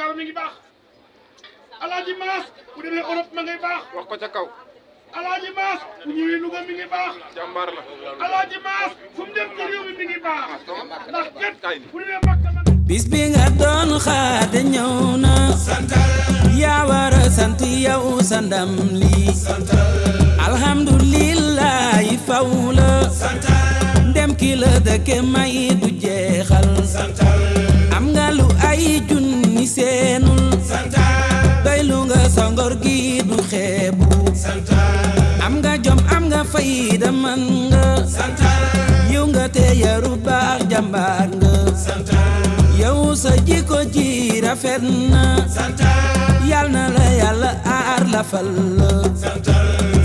Dakar mi ngi baax Alaaji Maas bu demee Europe ma ngay baax wax ko ca kaw Alaaji Maas bu ñëwee Louga mi ngi baax jàmbaar la Alaaji Maas fu mu dem ci réew mi ngi baax ndax kat bu demee Makka bis bi nga doon xaar de ñëw na yaa war a sant yow sa ndam li alhamdulillah faw la ndem ki la dëkke may du jeexal am nga lu ay junni seenul doy lu nga sa ngor gi du xeebu am nga jom am nga fayda man nga yiw nga te yaru baax jàmbaar nga yow sa jikko ji rafet na yal na la yàlla aar la fal la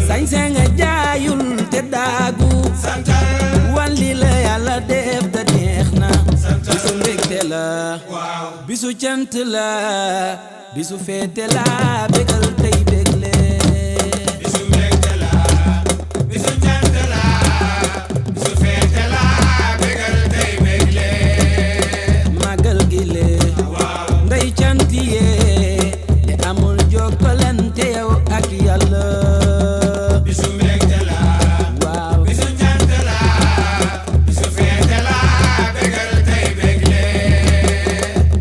sañse nga jaayul te daagu walli la yàlla def da neex na bisu mbégte la bisu cant la bisu feete la bégal tey bégle bisu mbégte la bisu cant la bisu feete la bégal tey bégle magal gi le ndey cant yee te amul jokkalante yow ak yàlla bisu mbégte la waaw bisu cant la bisu feete la bégal tey bégle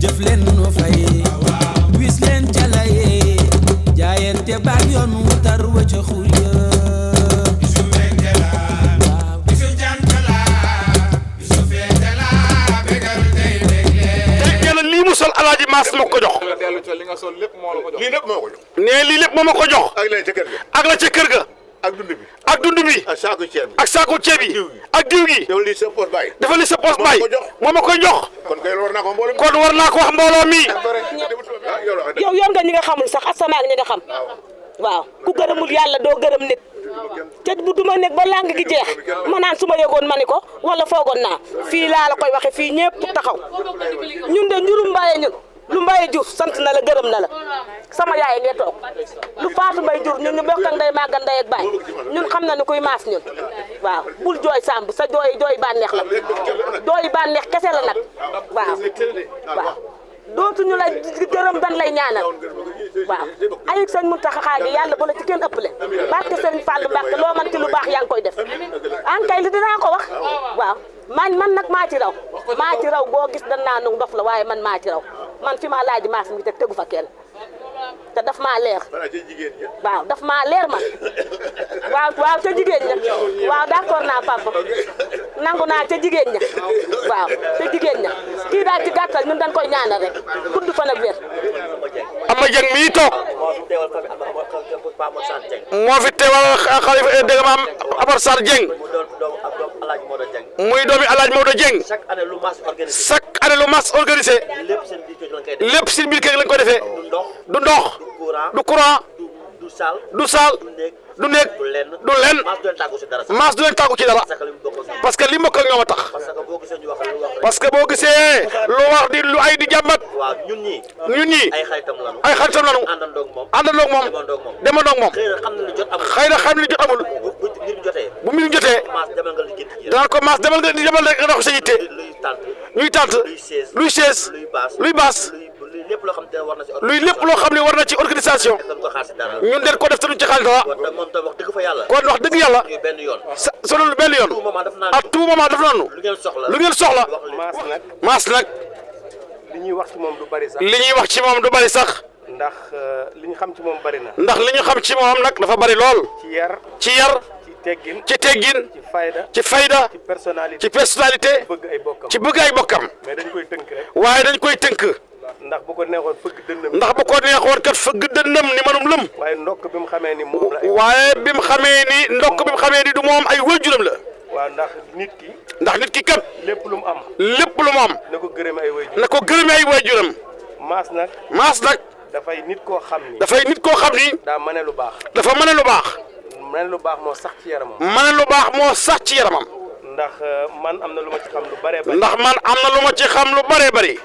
jëf leen nu fay wis leen calaye jaayante baag yoon wu tar wa ca xuya bisu mbégte la waaw bisu cant la bisu feete la bégal tey bégle nee na lii mu sol Alaaji Maas moo ko jox nga dellu ca li nga sol lépp moo la ko jox lii lépp moo ko jox. nee lii lépp moo ma ko jox ak leen ca kër ga. ak la ca kër ga ak dund bi. ak dund bi ak saako ceeb bi. ak saako ceeb yi ak diw gi yow lii sa poos bàyyi. dafa li sa poos bay moo ma koy jox kon kay war naa ko mboolem. kon war naa ko wax mbooloo mi yow yor nga ñi nga xamul sax asama ak ñi nga xam waaw ku gërëmul yàlla doo gërëm nit te bu duma nekk ba làng gi jeex ma naan su ma yëgoon ma ni ko wala foogoon naa fii laa la koy waxe fii ñëpp taxaw ñun de njurum mbaye ñun lu mbaye jur sant na la gërëm na la sama yaay ngee toog lu faatu mbay jur ñun ñu bokk ak ndey màgg ndey ak baay ñun xam na ni kuy maas ñun waaw bul jooy sàmb sa jooy bànneex la jooy bànneex kese la nag waaw waaw dootuñu la gërëm dan lay ñaanal waaw ayib sëñ Muntaxa gi yàlla bu la ci kenn ëppale barke sëñ Fallu Mbàkke loo man ci lu baax yaa ngi koy def an kay li dinaa ko wax waaw man nag maa ci raw boo gis dan naa nu ndof la waaye man maa ci raw man fi ma Alaaji Maas mi teg tegu fa kenn te daf maa leer waaw daf maa leer man waaw ca jigéen ña waaw d'accord naa papa nangu naa ca jigéen ña waaw ca jigéen ña kii daal ci gàttal ñun dañ koy ñaanal rek gudd fan ak wér. Ama Dieng mii toog moo fi teewal xalifa dégg nga maam Amar Sarr Dieng muy doomi Alaaji Maodo Dieng chaque année lu mas organisé lépp seen biir kër lañ ko defee du ndox du courant du saal du nekk du lenn maas du leen tàggu ci dara parce que li mbokk ak ñoom a tax parce que boo gisee lu wax di lu ay di jàmbat ñun ñii ay xaritam lanu àndandoog moom demandoog moom xëy na xam ne jot amul bu mbir jotee danaan ko maas demal rek nga dox sa yitte ñuy tànt luy chaise luy baas luy lépp loo xam ne war na ci organisation ñun den ko def te duñ ci xaalis dara kon wax dëgg yàlla sa sonal benn yoon à tout moment def nañu lu ngeen soxla maas nag li ñuy wax ci moom du bari sax li ñuy wax ci moom du bari sax ndax li ñu xam ci moom bari na ndax li ñu xam ci moom nag dafa bari lool ci yar ci teggin ci fayda ci personnalité ci bëgg ay bokkam mais dañ koy tënk rek waaye dañ koy tënk ndax bu ko neexoon fëgg dënnam ndax bu ko neexoon kat fëgg dënnam ni manum lëm waaye ndokk bi mu xamee ni moom la waaye bi mu xamee ni ndokk bi mu xamee ni du moom ay waajuram la waaw ndax nit ki kat lépp lu mu am na ko gërëme ay waajuram maas nag dafay nit koo xam ni daa mane lu baax dafa mane lu baax moo sax ci yaramam ndax man am na lu ma ci xam lu bare bari ndax man am na lu ma ci xam lu bare bari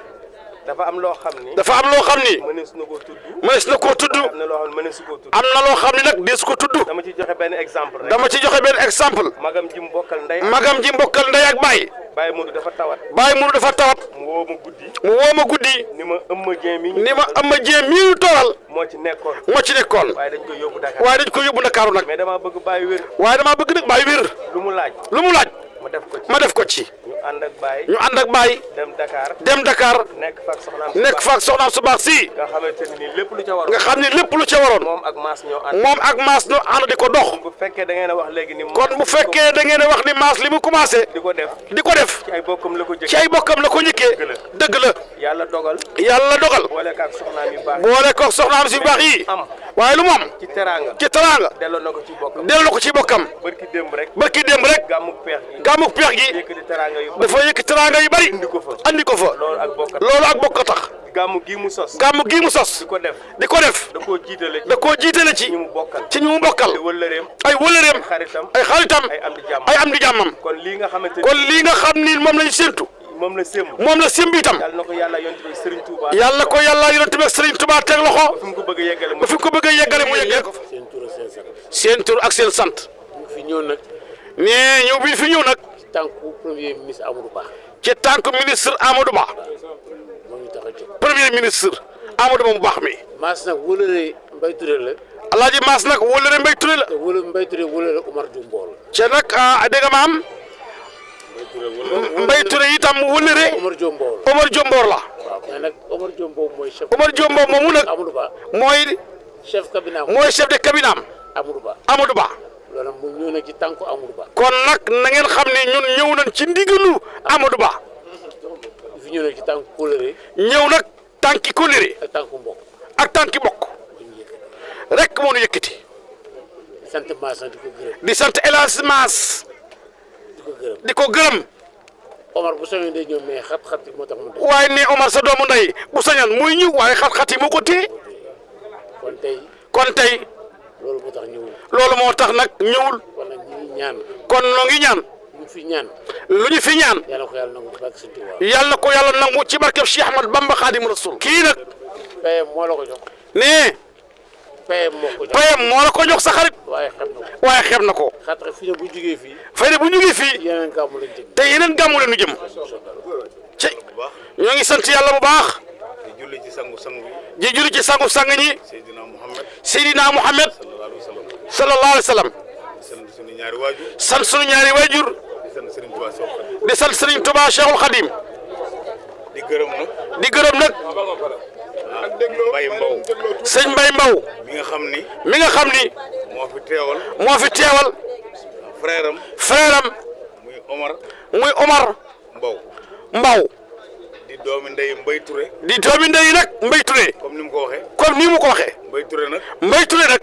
dafa am loo xam ni. dafa am loo xam ni. mënees na koo tudd. mënees na koo tudd. am na loo xam ne mënees koo tudd. am na loo xam ni nag dees ko tudd. dama ci joxe benn exemple rek. dama ci joxe benn exemple. magam ji mu bokkal ndey. magam ji mbokkal ndey ak baay. Baye Modou dafa tawat. Baye Modou dafa tawat. mu woo ma guddi. mu woo ma guddi. ni ma ëmma jéem yi. ni ma ëmma jéem mi ñu toogal. moo ci nekkoon. moo ci nekkoon. waaye dañ ko yóbbu Dakar. waaye dañ ko yóbbu Ndakaaru nag. mais damaa bëgg Baye wér. waaye damaa bëgg nag Baye wér. lu mu laaj. lu mu laaj. ma def ko ci. ma def ko ci. ñu ànd ak Baye. ñu ànd ak Baye. dem Dakar. dem Dakar. nekk fa ak soxnaam. nekk fa ak soxnaam su baax si. nga xamante ni lépp lu ca waroon. nga xam ni lépp lu ca waroon. moom ak Maas ñoo ànd. moom ak Maas ñoo ànd di ko dox. bu fekkee da ngeen a wax léegi ni. kon bu fekkee da ngeen a wax ni Maas li mu commencé. di ko def. di ko def. ci ay bokkam la ko jëkk. ci ay bokkam la ko njëkkee. dëgg la. yàlla dogal. yàlla dogal. boole ko ak soxnaam yu baax. boole ko soxnaam si baax yi. am. waaye lu mu am. ci teraanga. ci teraanga. delloo na ko ci bokkam. delloo na ko ci bokkam. barki démb rek. barki démb rek. gàmmu peex gi. gàmmu peex gi. yëkkati teraanga yu bari. dafa yëkk teraanga yu bari. indi ko fa. andi ko fa. loolu ak bokk. loolu ak bokk tax. gàmmu gi mu sos. gàmmu gi mu sos. di ko def. di ko def. da koo jiitale. da koo jiitale ci. ñi mu bokkal. ci ñu mu bokkal. ay wëllëreem. ay wëllëreem. xaritam. ay xaritam. ay am di jàmm. ay am di jàmmam. kon lii nga xamante ni. kon lii nga xam ni moom lañu séntu. moom la sémb. moom la sémb itam. yàlla na ko yàlla yonent bi Serigne Touba. yàlla ko yàlla yonent bi Serigne Touba teg loxo. fi mu ko bëgg a yeggale ba fi mu ko bëgg a yeggale mu yeggale ko. seen tur ak seen sant. fi ñëw nag. nee ñëw bi fi ñëw nag. ci tànku premier ministre Amadou Ba. ci tànku ministre Amadou Ba. moo ñu tax a jóg. premier ministre Amadou Ba mu baax mi. Maas nag wóolare Mbaye Touré la. Alaaji Maas nag wóolare Mbaye Touré la. te wóolare Mbaye Touré wóolare Omar Dioumbol. ca nag dégg nga maam. Mbaye Touré itam wóolare. Omar Dioumbol. Omar Dioumbor la. waaw mais nag Omar Dioumbol mooy chef. Omar Dioumbor moomu nag. Amadou Ba. mooy. chef cabinet mooy chef de cabinet am. Amadou Ba. Amadou Ba. loolu mu ñëw nag ci tànku Amadou Ba. kon nag na ngeen xam ne ñun ñëw nañ ci ndigalu Amadou Ba. fi ñëw nag ci tànku kóolare. ñëw nag tànki kóllëre ak tànku mbokk. ak tànki bokk rek moo nu yëkkati. di sant Maas nag di ko gërëm. di sant El Hadj Maas di ko gërëm. di ko gërëm. Omar bu soobee day ñëw mais xat-xat yi moo tax mu def. waaye ne Omar sa doomu ndey bu sañoon muy ñëw waaye xat-xat yi moo ko téye. kon tey kon tey loolu moo tax ñëwul. loolu moo tax nag ñëwul. kon nag ñu ngi ñaan. kon noo ngi ñaan ñu fi ñaan. lu ñu fi ñaan yàlla ko yàlla nangu ci barke Sëñ Tuubaa. yàlla na ko yàlla nangu ci barkeb Cheikh Ahmad Bamba Xaadimu Rasuul. kii nag payam moo la ko jox. nee payam moo ko jox. payam moo la ko jox sa xarit waaye xam na ko. waaye xeeb na ko. xat fii ne bu jugee fii. fay de bu ñu ngi fii yeneen gàmmu lañ jëm. te yeneen gàmmu leen ñu jëm ci ñoo ngi sant yàlla bu baax di julli ci sangu-sangu bi ji julli ci sangu sang ñi Seydina Muhammad Seydina Muhammad sallallahu alayhi wa sallam. sallallahu alayhi wa sallam di sant suñu ñaari waajur sant sunu ñaari waajur di sant Serigne Touba Sow Khadim di sant Serigne Touba Cheikhul Khadim di gërëm nag di gërëm nag Baye Mbow sëñ Mbaye Mbow mi nga xam ni mi nga xam ni moo fi teewal moo fi teewal frère am frère am muy Omar muy Omar Mbow Mbow di doomi ndey Mbaye Touré di doomi ndey nag Mbaye Touré comme ni mu ko waxee comme nii mu ko waxee Mbaye Touré nag Mbaye Touré nag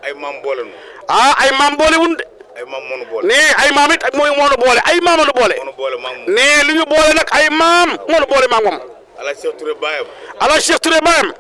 ay maam boole nu ay maam boole wun de ay maam moo nu boole nee ay maam it ak mooy moo nu boole ay maam nu boole moo nu boole maam moom nee li ñu boole nag ay maam moo nu boole maam moom Alaaji Cheikh Touré baayam ala Cheikh Touré baayam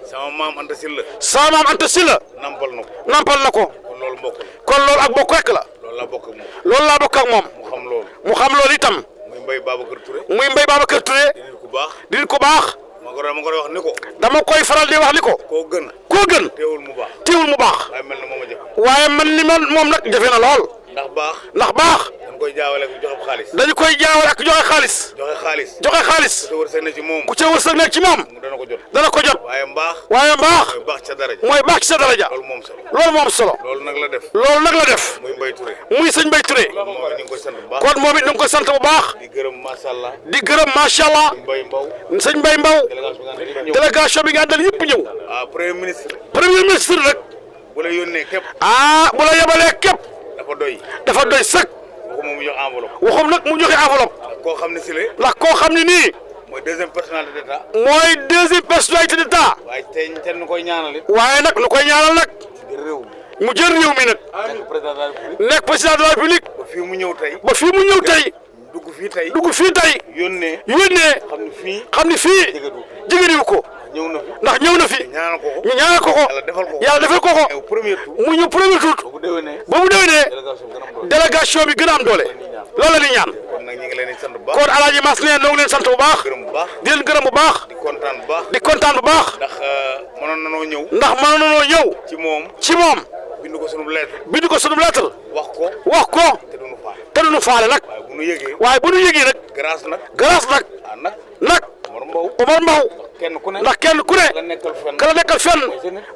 sama maam Anta Sylla sama maam Anta Sylla nampal na ko nampal na ko kon loolu mbokk la kon loolu ak bokk rek la loolu laa bokk ak moom loolu laa bokk ak moom mu xam loolu mu xam loolu itam muy Mbaye Babacar Touré muy Mbaye Babacar Touré di nit ku baax di nit ku baax ma ko wax ni ko dama koy faral di wax ni ko koo gën koo gën teewul mu baax teewul mu baax waaye mel na moom a jëf waaye man ni man moom nag jafe na lool ndax baax ndax baax dañ koy jaawale ku joxe xaalis dañu koy jaawal ak joxe xaalis joxe xaalis joxe xaalis te wërsëg na ci moom ku ca wërsëg nekk ci moom mu dana ko jot dana ko jot waaye mbaax waaye mbaax mooy baax ca daraja mooy baax ci sa daraja loolu moom solo loolu moom solo loolu nag la def loolu nag la def muy Mbaye Touré muy sëñ Mbaye Touré moom ñu ngi koy sant bu baax kon moom it ñu ngi koy sant bu baax di gërëm macha allah di gërëm macha allah Mbaye Mbow sëñ Mbaye Mbow délégation bi nga délégation bi nga xam ne ñëpp àndal yëpp ñëw ah premier ministre premier ministre rek bu la yónnee képp bu la yebalee képp dafa doy dafa doy sëkk waxu moom mu jox enveloppe waxum nag mu joxe enveloppe koo xam ne si le ndax koo xam ne nii mooy deuxième personnalité d'état mooy deuxième personnalité d'état waaye tey te nu koy ñaanal it waaye nag lu koy ñaanal nag di réew mi mu jël réew mi nag nekk président de la République nekk président de la République ba fii mu ñëw tey ba fii mu ñëw tey dugg fii tey dugg fii tey yónnee yónnee xam ne fii xam ni fii jegadu jigéeniwu ko ñëw na fi ndax ñëw na fi ñaanal ko ñu ñaanal ko yàlla defal ko ko mu ñu premier tour ba mu déwénee délégation bi gën a am doole loolu la ñuy ñaan kon Alaaji Mass nee noo ngi leen sant bu baax di leen gërëm bu baax di kontaan bu baax ndax mënoon nanoo ñëw ci moom bindu ko sunu lettre wax ko te duñu faale nag waaye bu nu yëgee nag grâce nag Omar Mbow ndax kenn ku ne ka la nekkal fenn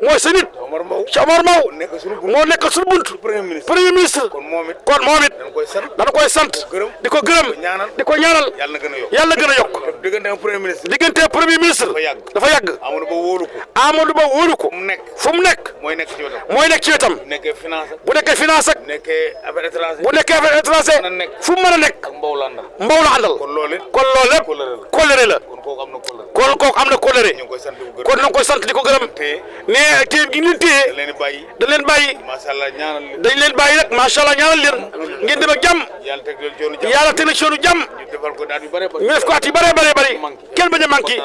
mooy sa nit ci Omar Mbow moo nekkal suñu bunt premier ministre kon moom it dana koy sant di ko gërëm di ko ñaanal yàlla gën a yokk diggante premier ministre dafa yàgg Amadou Ba wóolu ko fu mu nekk mooy nekk ci wetam bu nekkee finance ak bu nekkee affaire étranger fu mu mën a nekk Mbow la àndal kon loolu lépp kóllëre la kon kooku am na kóllëre kon na nga koy sant di ko gërëm ne téye gi ñu leen téye dañ leen bàyyi dañ leen bàyyi nag macha allah ñaanal leen ngeen dem ak jàmm yàlla teg na ci yoonu jàmm ñu def ko at yu bëree bëri kenn bañ a manqué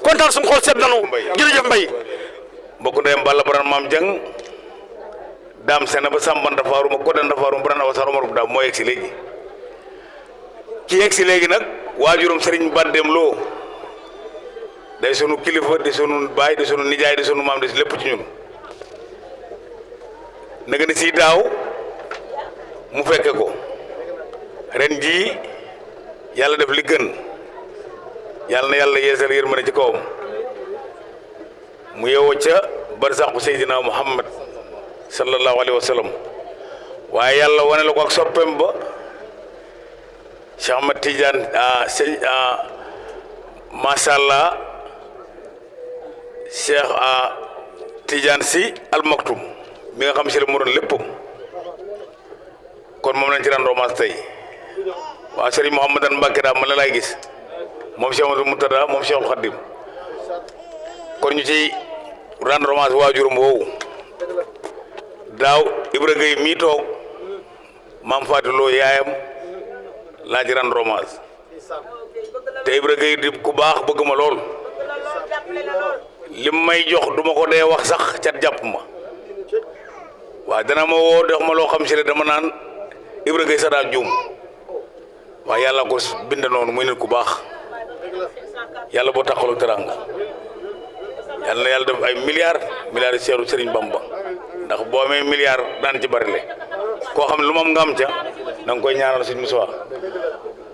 kontaan suñu xool seet nanu jërëjëf Mbaye mbokk ndeyam Balla Baran Maam Jang daam sene ba sambanta faaruma kodanda faaruma barana wasar Omar daam moo yegg si léegi ki yegg si léegi nag waajuram Serigne Badem Lo day sunu kilifa di sunu baay di sunu nijaay di sunu maam di lépp ci ñun nag ni si daaw mu fekke ko ren jii yàlla def li gën yàlla na yàlla yeesal yërmande ci kawam mu yeewoo ca barsàqu Seydina Muhammad sallallahu alayhi wa sallam waaye yàlla wane la ko ak soppeem ba Cheikh Ahmad Tidiane macha allah Cheikh Tidiane si Al Maktoum mi nga xam si la mu doon lépp kon moom lañ ci rendre hommage tey waaw Serigne Mouhamadan Mbacké daal man la laay gis moom Cheikh Amadou Moutada moom Cheikh Khadim kon ñu ci rendre hommage waajuram woowu daaw Ibra Gueye mii toog maam Fatou Lo yaayam laa ci rendre hommage te Ibra Gueye di ku baax bëgg ma lool lim may jox duma ko dee wax sax cat jàpp ma waaw dana ma woo dox ma loo xam si ne dama naan Ibra Gueye sa daa juum waaw yàlla ko bind noonu muy nit ku baax yàlla boo taxalu teranga yàlla na yàlla def ay milliards seeru Serigne Bamba ndax boo amee milliard daan ci bari le koo xam ne lu moom nga am ca da nga koy ñaanal suñu musuwa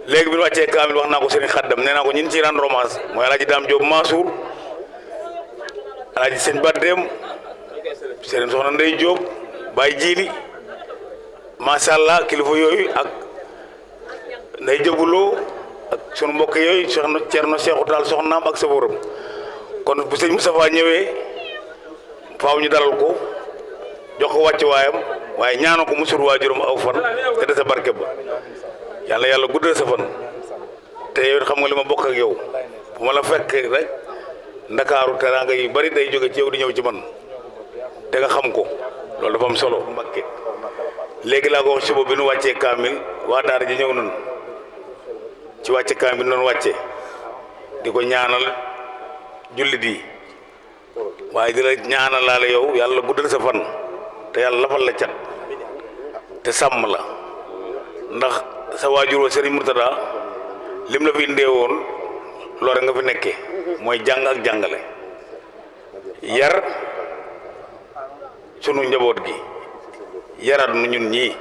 léegi bi ñu wàccee kaamil wax naa ko Serigne Khaddam nee naa ko ñin ci rendre hommage mooy Alaaji Daam Joob Mansour Alaaji Sëñ Badem Serigne Soxna Ndey Joob Baye Jiili macha allah kilifa yooyu ak Ndey Jabuloo ak sunu mbokk yooyu soxna Cerno Seexu Taal soxnaam ak saboram kon bu sëñ Moustapha ñëwee faaw ñu dalal ko jox ko wàcc waayam waaye ñaanal ko musur waajuram aw fan te de sa barke ba yàlla guddal sa fan te yow xam nga li ma bokk ak yow bu ma la fekk rek ndakaaru teraanga yu bari day jóge ci yow di ñëw ci man te nga xam ko loolu dafa am solo Mbakke léegi laa ko wax suba bi nu wàccee kaamil waa daara ji ñëw nañu ci wàcce kaamil noonu wàcce di ko ñaanal jullit yi waaye di la ñaanal laale yow yàlla guddal sa fan te yàlla lafal la cat te sàmm la ndax sa waajur wa Serigne Murtada lim la fi indee woon loolu nga fi nekkee mooy jàng ak jàngale yar sunu njaboot gi yaraat nu ñun ñii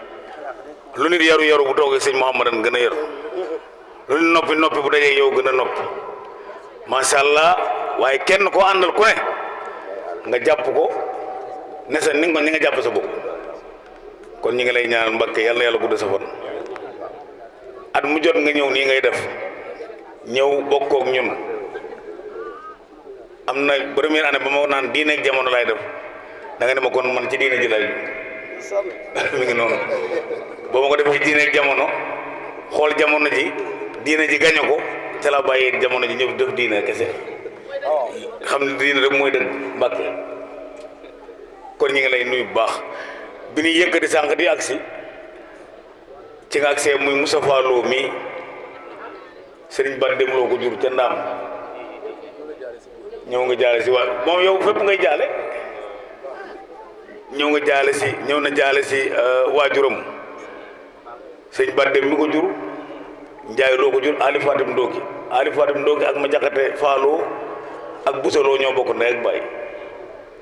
lu nit yaru bu toogee sëñ Mouhamadan gën a yar lu nit noppi bu dajee yow gën a noppi macha allah waaye kenn koo àndal ku ne nga jàpp ko ne sa ni nga jàpp sa bopp kon ñi ngi lay ñaanal Mbakke yàlla gudd sa fan at mu jot nga ñëw nii ngay def ñëw bokkook ñun am na première année ba ma naan diine ak jamono laay def da nga ne ma kon man ci diine ji lay mi ngi noonu boo ma ko defee ci diine ak jamono xool jamono ji diine ji gañe ko ca la bàyyee jamono ji ñëw def diine kese xam ne diine rek mooy dëgg Mbàkke kon ñi ngi lay nuyu bu baax bi ñuy yëkkati sànq di agsi ci nga agsee muy Moustapha Lo mi Serigne Badem Lo ko jur ca Ndaam ñëw nga jaale si waa moom yow fépp ngay jaale ñëw nga jaale si ñëw na jaale si waajuram sëñ Badde mi ko jur Njaay loo ko jur Ali Fatim Ndooki ak ma jaxate Faaloo ak Busaloo ñoo bokk ndey ak baay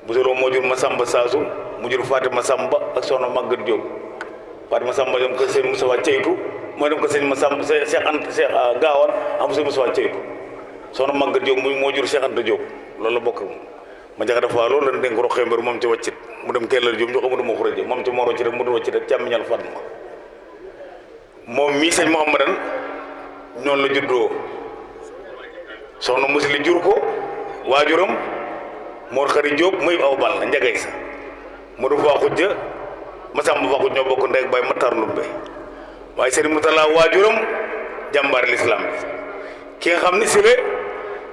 Busaloo moo jur ma Samba Saasu mu jur Fatima Samba ak soxna Maguette Diop Fatima Samba dem ko sëñ Moussa Ceytu moo dem ko sëñ ma Samba Cheikh Anta Cheikh Gaawaan am sëñ Moussa Ceytu soxna Maguette Diop moo jur Cheikh Anta Diop loolu la bokk ma jaxate Faaloo lan dénk roxee mbër moom ci waccit mu dem Kellal Diop ñu ko mu dem xuraje moom ci moro ci rek mu du waccit rek càmmiñal Fatma moom mii sëñ Mouhamadan noonu la juddoo soxna Musli jur ko waajuram Mor Xari Diop muy aw bal la njagay sa Modou Fa Xujja Masamba Fa Xujja ñoo bokk ndey ak baay Matar Lumbe waaye Serigne Moutala waajuram jàmbaar l'islam bi ki nga xam ni si le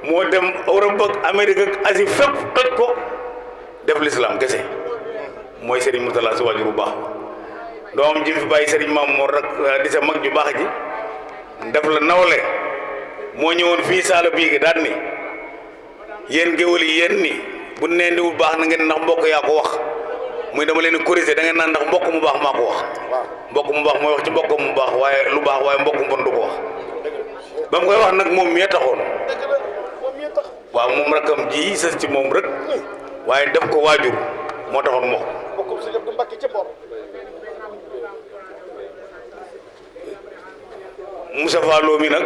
moo dem Europe ak Amérique ak Asie fépp toj ko def l'islam kese mooy Serigne Moutala si waajur bu baax doomam ji fi bàyyi Serigne Mamour rek di sa mag ju baax ji def la nawle moo ñëwoon fii saala bii gi daal ni yéen géwël yi yéen ni bu nee ndiwul baax na ngeen ndax mbokk yaa ko wax muy dama leen corriger da ngeen naan ndax mbokk mu baax maa ko wax mbokk mu baax mooy wax ci mbokk mu baax waaye lu baax waaye mbokk mu bon du ko wax ba mu koy wax nag moom mi taxoon waaw moom rakam ji sës ci moom rek waaye def ko waajur moo taxoon moo Moussa Fallo mi nag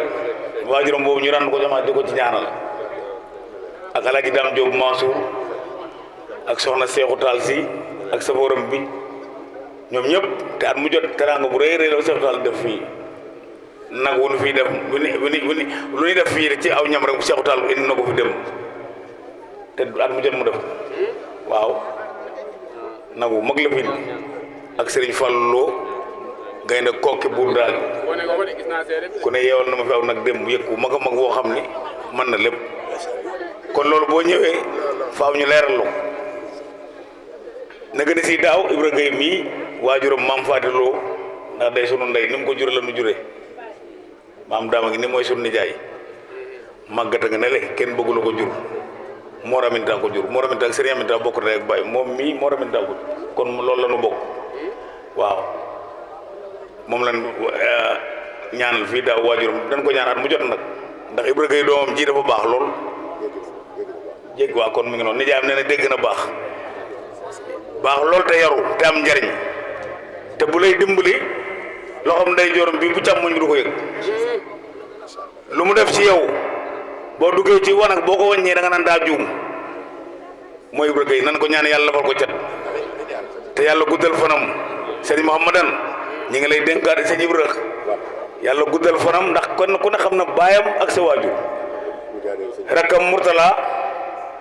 waajuram boobu ñu rand ko jamaat di ko ci ñaanal ak Alaaji Dam Diop Mansour ak soxna Seexu Taal si ak saforam bi ñoom ñëpp te at mu jot teraanga bu rëy la Seexu Taal def fii nag wu nu fii def lu ñuy def fii ci aw ñam rek bu Seexu Taal indi na ko fi dem te at mu jot mu def waaw nag wu mag la fi ak Serigne Fallou gaynde kokki buur daal ku ne yeewal na ma fi aw nag dem yëkku mag a mag woo xam ni mën na lépp kon loolu boo ñëwee faaw ñu leeral lo na gën a si daaw Ibra Gueye mii waajuram maam Fatiloo ndax day sunu ndey ni mu ko jure la nu jure maam daama gi ni mooy sunu nijaay màggata nga ne le kenn bëggu la ko jur Mor Aminta ko jur Mor Aminta ak Serigne Aminta bokk ndey ak baay moom mii Mor Aminta ko jur kon loolu la nu bokk waaw moom lan ñaanal fii daaw waajuram dañ ko ñaanaat mu jot nag ndax Ibra Gueye doomam ji dafa baax lool jégg waa kon mi ngi noonu nijaayam nee na dégg na baax lool te yaru te am njariñ te bu lay dimbali loxoom nday jorom bi bu càmmoñ bi du ko yëg lu mu def ci yow boo duggee ci wanag boo ko wàññee da nga naan daa juum mooy Ibra Gueye nan ko ñaan yàlla lafal ko cat te yàlla guddal fanam Serigne Mouhamadan ñi ngi lay dénkaat sëñ Ibra yàlla guddal fanam ndax kon ku ne xam na baayam ak sa waajur rakkam Mourtala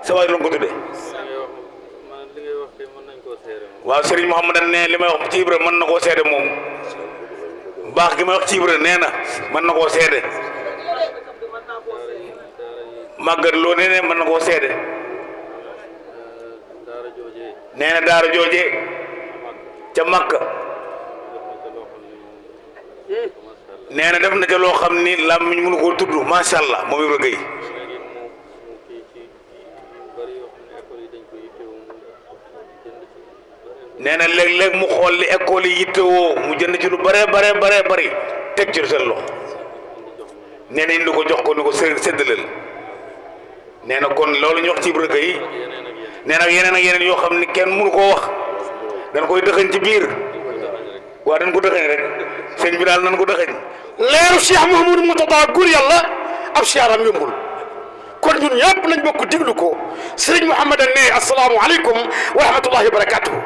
sa waajur la ko tudde waaw Serigne Mouhamadan ne li may wax ci Ibra mën na koo seede moom baax gi may wax ci Ibra nee na mën na koo seede màggat loo nee ne mën na koo seede nee na daara jooje ca Makka nee na def na ca loo xam ni làmmiñ mënu koo tudd macha allah moom Ibra Gueye nee na léeg-léeg mu xool li école yi yittewoo mu jënd ci lu bare bari teg ci seen loxo nee na indi ko jox ko ni ko séddaleel nee na kon loolu ñu wax ci Ibra Gueye nee na ak yeneen yoo xam ni kenn mënu koo wax dañ koy dëxañ ci biir waaw dañ ko dëxañ rek sëñ bi daal nañ ko dëxañ leeru Cheikh Mouhamadou Mourtada gur yàlla ab siyaaram yombul kon ñun ñëpp nañ bokk diglu ko Serigne Mouhamadan ne asalaamualeykum wa rahmatullahi wa barakatuhu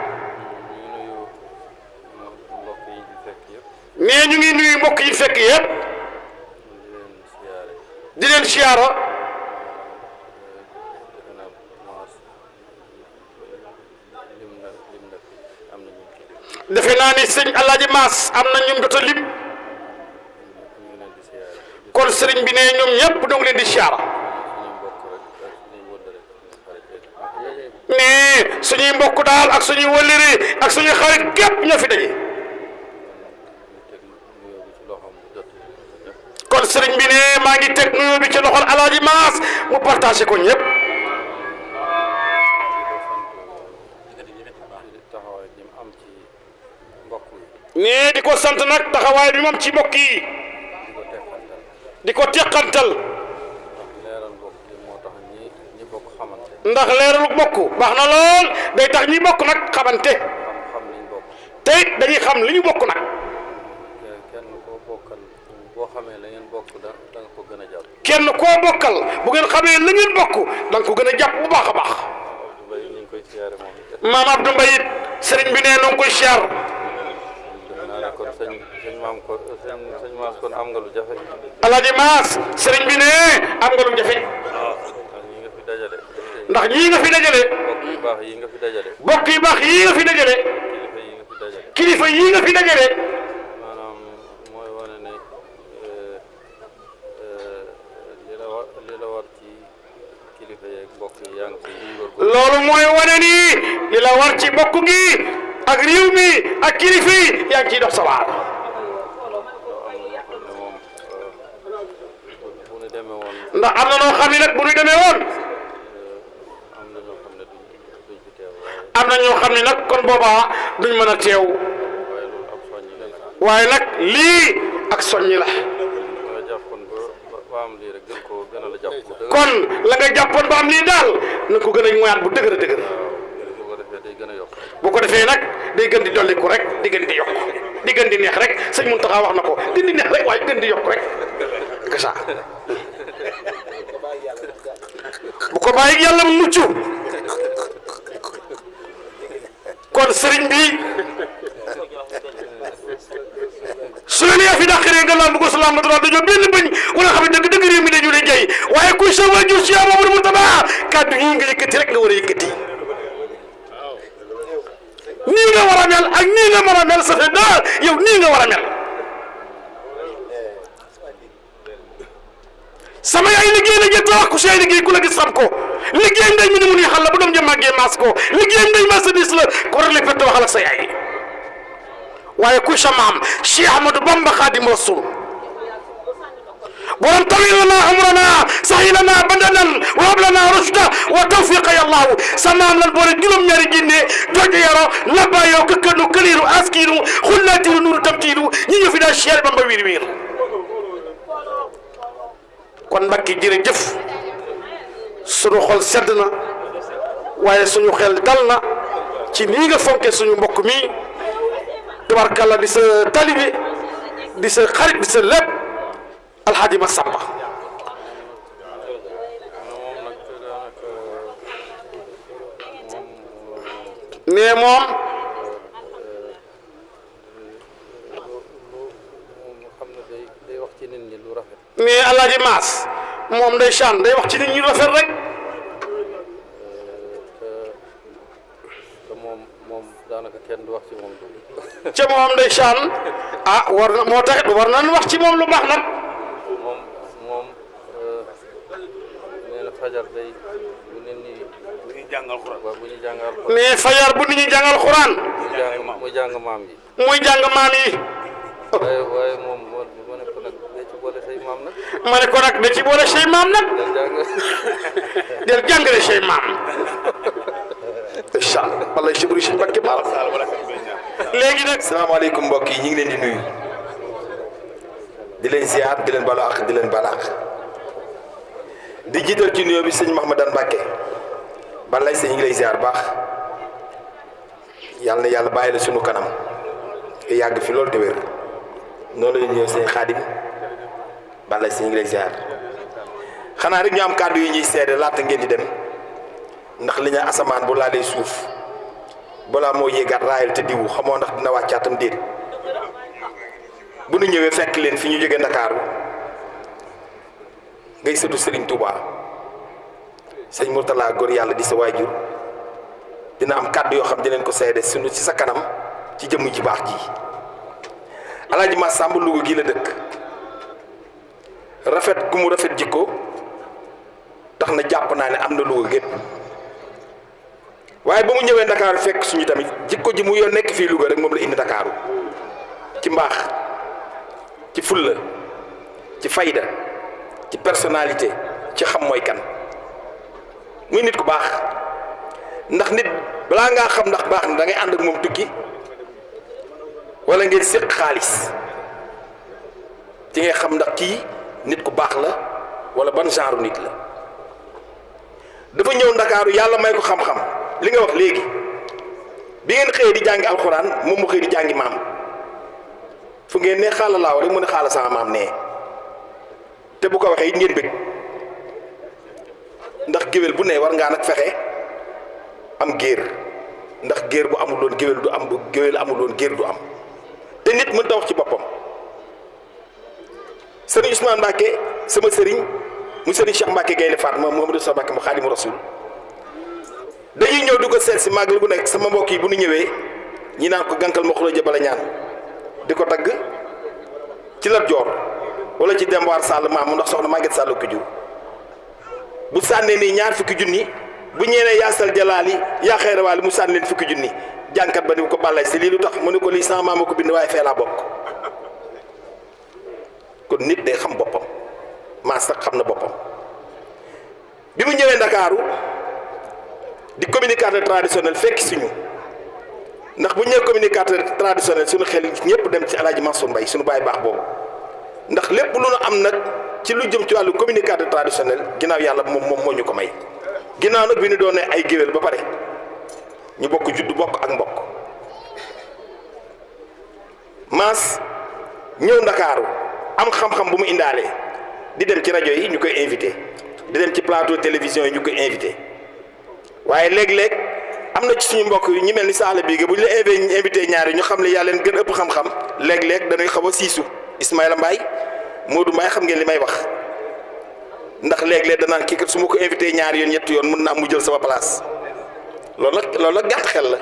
mais ñu ngi nuyu mbokk yi fekk yëpp di leen siyaara defe naa ni sëñ Alaaji Maas am na ñum jot a lim kon sëriñ bi ne ñoom ñëpp ñoo ngi leen di siyaara mais suñuy mbokk daal ak suñuy wëllëre ak suñuy xarit képp ñoo fi daje kon sëriñ bi ne maa ngi teg nuyoo bi ci loxol Alaaji Maas mu partagé ko ñëpp nee di ko sant nag taxawaay bi moom ci mbokk yi di ko teqantal ndax leeralu bokk baax na lool day tax ñi bokk nag xamante te it dañuy xam li ñu bokk nag kenn koo bokkal bu ngeen xamee la ngeen bokk da nga ko gën a jàpp bu baax a baax maam Abdou Mbaye it sëriñ bi nee na nga koy siyaar Alaaji Maas sëriñ bi ne am nga lu jafe ndax ñii nga fi dajale bokk yu baax yii nga fi dajale kilifa yii nga fi dajale loolu mooy wane ni li la war ci bokk gi ak réew mi ak kilifa yi yaa ngi ciy dox sa waar ndax am na noo xam ne nag bu ñu demee woon am na ñoo xam ne nag kon boobaa duñ mën a teew waaye nag lii ak soññi la kon la nga jàppoon ba am lii daal na ko gën a moyaat bu dëgër a dëgër bu ko defee nag day gën di dolliku rek di gën di yokk di gën di neex rek sëñ Muntaxa wax na ko gën di neex rek waaye gën di yokk rek que ça bu ko bàyyi yàlla mu mucc kon sëriñ bi su leen yaa fi dàqaree nga lamb ko salaam dara dañoo benn bañ wala xam ne dëgg réew mi dañu lay jay waaye kuy sa waajur si yaa Mamadou Moustapha kàddu yi nga yëkkati rek nga war a yëkkati nii nga war a mel ak nii nga war a mel ça fait daal yow nii nga war a mel sama yaay liggéey la jënd wax ku say liggéey ku la gis xam ko liggéey ndey mi ni mu nuy xal la bu doom ja màggee maas ko liggéey ndey marchandise la ko war a lay fett waxal ak sa yaay waaye kuy sa maam Cheikh Ahmadou Bamba Khadim Rasoul borom tawil lana umrana sahil lana badanan wa hab lana rushda wa tawfiqa ya Allah sa maam lan boole juróom-ñaari jinne jooju yaro labayoo këkkanu këliiru askiinu xullaatiru nuuru tamtiilu ñi ñu fi daal Cheikh Bamba wiir wiir kon Mbacke jërëjëf sunu xol sedd na waaye suñu xel dal na ci nii nga fonke suñu mbokk mi tubarkalla di sa talibi di sa xarit di sa lépp alxaaji Massamba nee moom nee alaaji Maas moom day chan day wax ci nit ñi rafet rek daanaka kenn du wax ci moom ca moom day chan ah war na moo taxit war nañ wax ci moom lu baax nag moom nee na fajar day bu nit ñi jàngal xuraan bu ñu jàngal mais fajar bu nit ñi jàngal xuraan muy jàng maam yi muy jàng maam yi waaye moom ma ne ko nag da ci boole say maam nag ma ne ko nag da ci boole say maam nag del jàngale say maam incha allah wallay si bëri si Mbacke maam léegi nag salaamaaleykum mbokk yi ñu ngi leen di nuyu di leen ziar di leen balu ak di leen balaax di jiital ci nuyoo bi sëñ Mahamadan Mbacke balay sëñ ñu ngi lay ziar baax yàlla na yàlla bàyyi la sunu kanam te yàgg fi loolu te wér noonu la ñuy sëñ Xaadim balay sëñ ñu ngi lay ziar xanaa rek ñu am kàddu yi ñuy seede laata ngeen di dem ndax li ñu asamaan bu laalee suuf balaa moo yéegaat raayal te diwu xamoo ndax dina wàccaatam déet bu nu ñëwee fekk leen fi ñu jógee Ndakaaru ngay sëtu Serigne Touba sëñ Mourtala góor yàlla di sa waajur dina am kàddu yoo xam dinañ ko seede sunu ci sa kanam ci jëmm ji baax ji Alaaji Massamba Louga gi la dëkk rafet gu mu rafet jikko tax na jàpp naa ne am na Louga gépp waaye ba mu ñëwee Ndakaaru fekk suñu tamit jikko ji mu yoon nekk fii Louga rek moom la indi Ndakaaru ci mbaax ci fulla ci fayda ci personnalité ci xam mooy kan muy nit ku baax ndax nit balaa ngaa xam ndax baax na da ngay ànd ak moom tukki wala ngeen séq xaalis ci ngay xam ndax kii nit ku baax la wala ban genre nit la. dafa ñëw Ndakaaru yàlla may ko xam-xam li nga wax léegi bi ngeen xëyee di jàngi alxuraan moom mu xëy di jàngi maam fu ngeen ne xaala laaw rek mu ne xaala sama maam nee te bu ko waxee it ngeen bëgg ndax géwél bu ne war ngaa nag fexe am géer ndax géer bu amul woon géwél du am bu géwél amul woon géer du am te nit mën ta wax ci boppam. sëriñ Ousmane Mbacke sama sëriñ mu sëriñ Cheikh Mbacke Gaynde Fatma Mouhamadou Sa Mbacke mu Xaadimu Rasul dañuy ñëw di ko seet si màggal gu nekk sama mbokk yi bu ñu ñëwee ñi naan ko gànkal ma xuloo jëbala ñaan di ko tagg ci Lat Joor wala ci Demba War Sall maamu ndax soxna Maguette Sall ko jur bu sànnee nii ñaar fukki junni bu ñeenee yaasal jalaali yaa xeerawaali mu sànni leen fukki junni jànkat ba ni ko bàllay si lii lu tax mu ne ko lii sama maama ko bind waaye fee laa bokk kon nit day xam boppam maas sax xam na boppam bi mu ñëwee Ndakaaru di communicateur traditionnel fekk suñu ndax bu ñu ñëwee communicateur traditionnel suñu xel ñëpp dem ci El Hadj Mansour Mbaye suñu baay baax boobu ndax lépp lu nu am nag ci lu jëm ci wàllu communicateur traditionnel ginnaaw yàlla moom moo ñu ko may ginnaaw nag bi ñu doonee ay géwél ba pare ñu bokk juddu bokk ak mbokk maas ñëw Ndakaaru am xam-xam bu mu indaalee di dem ci rajo yi ñu koy invité di dem ci plateau télévision yi ñu koy invité waaye léeg-léeg am na ci suñu mbokk yi ñu mel ni Saala Biige bu ñu la invité ñaari ñu xam ne yaa leen gën ëpp xam-xam léeg-léeg dañuy xaw a siisu Ismaïla Mbaye Modou Mbaye xam ngeen li may wax ndax léeg-léeg danaan kii kat su ma ko invité ñaari yoon ñetti yoon mën naa mu jël sama place loolu nag gàtt xel la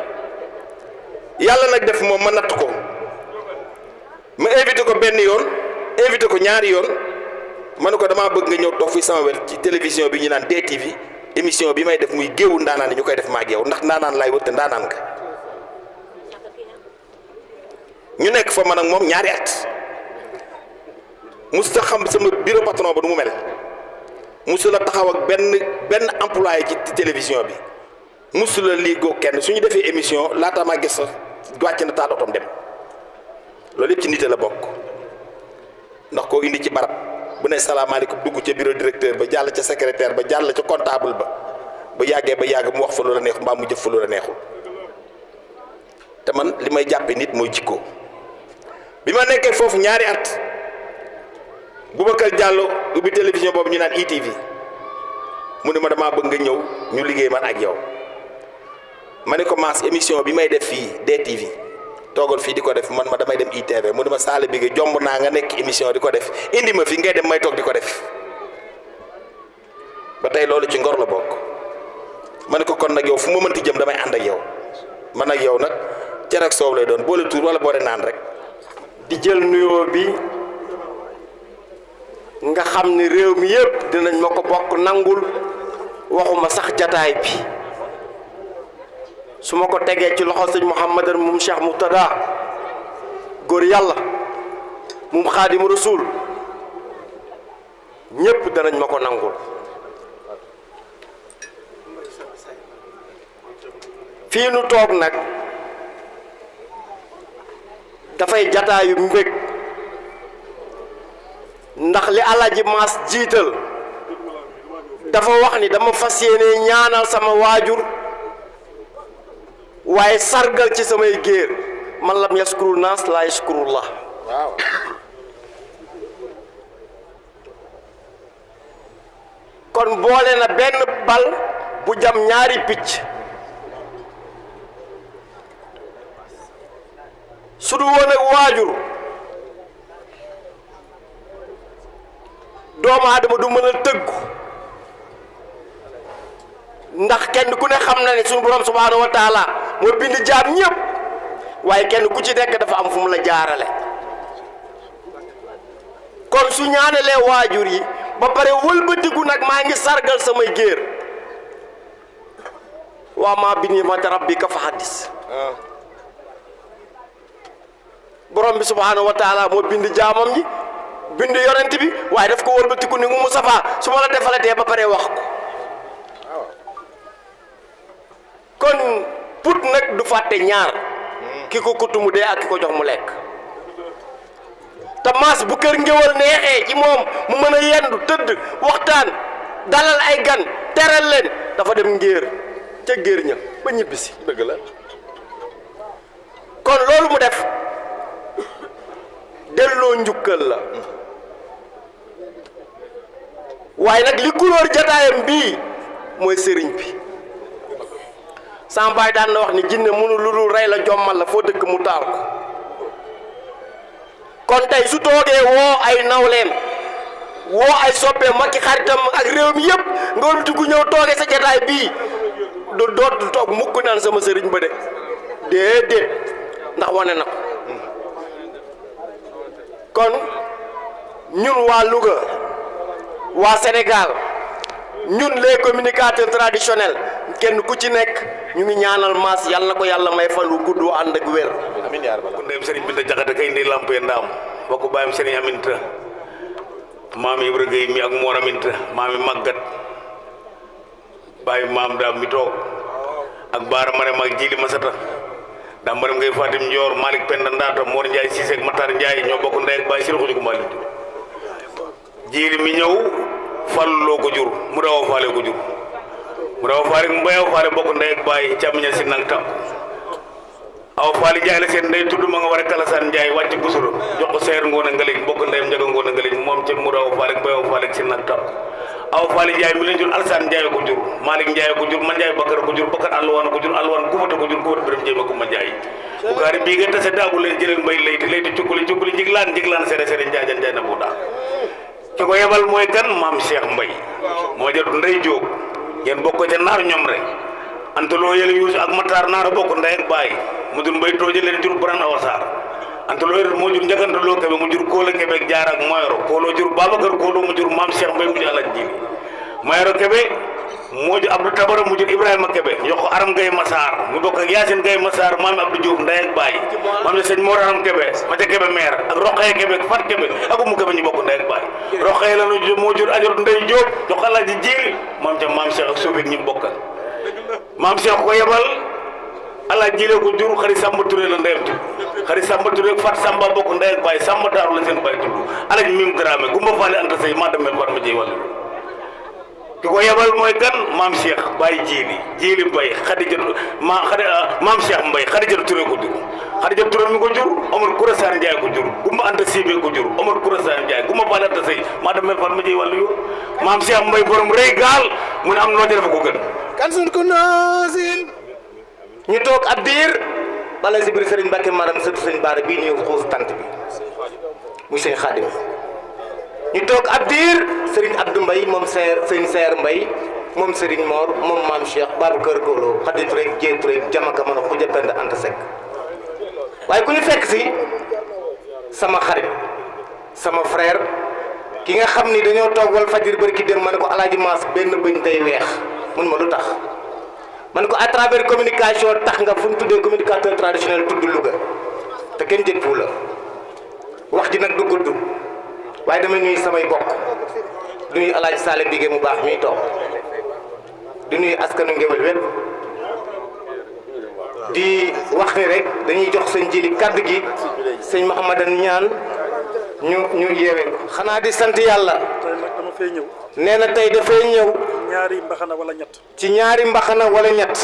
yàlla nag def moom ma natt ko ma invité ko benn yoon invité ko ñaari yoon ma ne ko damaa bëgg nga ñëw toog fii sama wet ci télévision bi ñu naan DTV émission bi may def muy géewu ndaanaan yi ñu koy def maag yow ndax ndaanaan laay wër te ndaanaan nga ñu nekk fa man ak moom ñaari at musu xam sama bureau patron ba nu mu mel musu la taxaw ak benn employé ci télévision bi musu la liigoo kenn su ñu defee émission laata maa gis wàcc na taal otom dem loolu yëpp ci nite la bokk ndax koo indi ci barab bu ne salaamaaleykum dugg ca bureau directeur ba jàll ca secrétaire ba jàll ca comptable ba yàggee ba yàgg mu wax fa lu la neexul mbaa mu jëf fa lu la neexul te man li may jàppe nit mooy jikko bi ma nekkee foofu ñaari at Boubacar Diallo ubbi télévision boobu ñu naan ITV mu ne ma damaa bëgg nga ñëw ñu liggéey man ak yow ma ne ko maas émission bi may def fii DTV toogal fii di ko def man ma damay dem ITV mu ne ma Saala Biige jomb naa nga nekk émission di ko def indi ma fi ngay dem may toog di ko def ba tey loolu ci ngor la bokk ma ne ko kon nag yow fu ma mënti jëm damay ànd ak yow man ak yow nag cere ak soow lay doon boole tuur wala boole naan rek. di jël nuyoo bi nga xam ni réew mi yépp dinañ ma ko bokk nangul waxuma sax jataay bi su ma ko tegee ci loxo sëñ Mouhamadan moom Cheikh Moutada góor yàlla moom Xaadimu Rasuul ñépp danañ ma ko nangul fii nu toog nag dafay jataayu mbég ndax li Alaaji Maas jiital dafa wax ni dama fas yéene ñaanal sama waajur waaye sargal ci samay géer man lam yaskuru naas laa yaskurullah waaw kon boole na benn bal bu jam ñaari picc su du woon ak waajur doomu aadama du mën a tëggu ndax kenn ku ne xam na ne suñu borom subhaanahu wa taala moo bind jaam ñëpp waaye kenn ku ci nekk dafa am fu mu la jaarale kon su ñaanalee waajur yi ba pare wëlbatiku nag maa ngi sargal samay géer waa maa bi ni'mati rabbika fa haddis borom bi subhaanahu wa taala moo bind jaamam ñi bind yonent bi waaye daf ko wëlbatiku ni mu safaa su ma la defalatee ba pare wax ko kon put nag du fàtte ñaar ki ko kutt mu dee ak ki ko jox mu lekk te maas bu kër ngéwal neexee ci moom mu mën a yendu tëdd waxtaan dalal ay gan teral leen dafa dem ngéer ca géer ña ba ñibbisi. dëgg la. kon loolu mu def delloo njukkal la waaye nag li couleur jataayam bii mooy sëriñ bi sama baay daan na wax ni jinne mënu lu dul rey la jommal la foo dëkk mu taal ko kon tey su toogee woo ay nawleem woo ay soppeem ak xaritam ak réew mi yëpp nga war a ñëw toogee sa jataay bii du toog mukk naan sama sëriñ ba de déedéet ndax wane na ko kon ñun waa Louga waa Sénégal ñun les communicateurs traditionnels kenn ku ci nekk ñu ngi ñaanal Mass yàlla na ko yàlla may fan wu gudd wu ànd ak wér. amiin yaa rabbal ku ndeyam Serigne Binta Jaxate kay ndi lamp ndaam bokk baayam Serigne Aminta maam Ibra Gueye mi ak Mor Aminta maami Màggat baay maam daam mi toog ak Baara Marème ak Jili Masata daa Marème ngay Fatim Ndior Malick Penda Ndata Mor Ndiaye Cissé ak Matar Ndiaye ñoo bokk ndey ak baay si xuju ko Malick Jili mi ñëw falloo ko jur mu daw faale ko jur mu daw faale mbayaw faale bokk ndey ak baay càmmiña si nang tam aw faali Njaay la seen ndey tudd ma nga war a Kalasaan Njaay wàcc busuro jox ko seer ngoon a ngaleñ bokk ndeyam njaga ngoon a ngaleñ moom ca mu daw faale mbayaw faale si nang tam aw faali Njaay mi leen jur Alsaan Njaay ko jur Malick Njaay ko jur man Njaay Bakar ko jur Bakar alwaan ko jur alwaan gufata ko jur gufata biram jéema ko ma Njaay bu gaari bii nga tase daagu leen jëleen mbay layti cukkuli jiglaan seere seere njaajan njaay na bu daa ki ko yebal mooy kan maam Cheikh Mbaye moo jot ndey jóob ngeen bokk ca naar ñoom rek antaloo yële yuus ak Matar naar bokk ndey ak baay mu jur mbay tooje leen jur Buran Awa Sarr antaloo yële moo jur njagantaloo kebe mu jur Kóola Kebe ak Jaar ak Moyoro Kóolo jur Babacar Kóolo mu jur maam Cheikh Mbaye mu jur Alaaji Jili Moyoro Kebe moo jur Abdou Tabara mu jur Ibrahima Kebe jox ko Aram Gaye Massar mu bokk ak Yacine Gaye Massar maam Abdou Diouf ndey ak baay maam ne sëñ Mor Aram Kebe ma ca Kebe maire ak Roqaye Kebe ak Fat Kebe ak Umu Kebe ñu bokk ndey ak baay Roqaye la moo jur Ajor Ndey Diop jox ko Alaaji Jili maam ca maam Cheikh ak Sofik ñu bokkal maam Cheikh ko yebal Alaaji Jili ko jur Xari Samba Touré la ndeyam tudd Xari Samba Touré ak Fat Samba bokk ndey ak baay Samba Daaru la seen baay tudd Alaaji Mim Dramé Gumba Faale Anta Sey maa demel war ma jëy wàllu ki ko yebal mooy kan maam Cheikh Baye Jili Mbaye maam Cheikh Mbaye Xadijatu Touré ko jur Xadijatu Touré mi ko jur Omar Koura Sarr Ndiaye ko jur Gumba Anta Sibé ko jur Omar Koura Sarr Ndiaye Gumba Faale Anta Sey maa demel war ma jëy wàllu yo maam Cheikh Mbaye borom rëy gaal mu ne am noo defa ko gën kan sun ko noosin ñu toog ab diir bala si biir Serigne Mbacke maram sëtu sëñ Baara bii ñëw xuus tant bi muy sëñ Xaadim ñu toog ab diir Serigne Abdou Mbaye moom sëñ Seer Mbaye moom Serigne Mor moom maam Cheikh Babacar Golo Xadi Touré Jéey Touré jamaka mën a xuja pend Anta Seck waaye ku ñu fekk si sama xarit sama frère ki nga xam ni dañoo toog wal fajir bari ki dem ma ne ko Alaaji Mass benn bëñ tey weex mun ma lu tax man ko à travers communication tax nga fu ñu tuddee communicateur traditionnel tudd Louga te kenn jëppu la wax ji nag du gudd waaye dama nuyu samay bokk du nuyu Alaaji Sale Bigué mu baax miy toog di nuyu askanu Ngéwél wépp di wax ni rek dañuy jox sëñ Jili kaddu gi sëñ Mouhamadan ñaan ñu yeewee ko xanaa di sant yàlla dama fay ñëw nee na tey dafay ñëw ñaari mbaxana wala ñett ci ñaari mbaxana wala ñett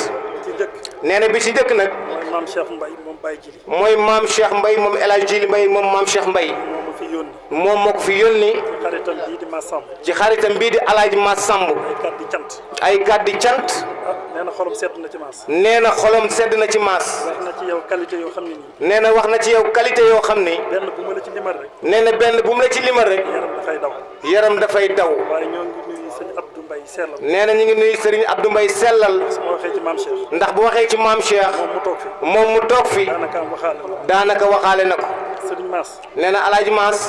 ci njëkk nee na bi ci njëkk nag mooy maam Cheikh Mbaye moom Baye Jili mooy maam Cheikh Mbaye moom El Hadj Jili Mbaye moom maam Cheikh Mbaye moom ma fi yónni moom moo ko fi yónni ci xaritam bii di ma Samb ci xaritam bii di Alaaji Mass Samb ay kàddu cant ay kàddu cant nee na xolam sedd na ci Mass nee na xolam sedd na ci Mass wax na ci yow qualité yoo xam ne nii nee na wax na ci yow qualité yoo xam ni benn bu ma la ci limal rek nee na benn bu mu la ci limal rek yaram dafay daw yaram dafay daw waaye ñoo ngi nuyu sëñ Abdou Mbaye sellal nee na ñu ngi nuyu Serigne Abdou Mbaye sellal su ma waxee ci maam Cheikh ndax bu waxee ci maam Cheikh moom mu toog fi daanaka waxaale na ko Serigne Mass nee na Alaaji Mass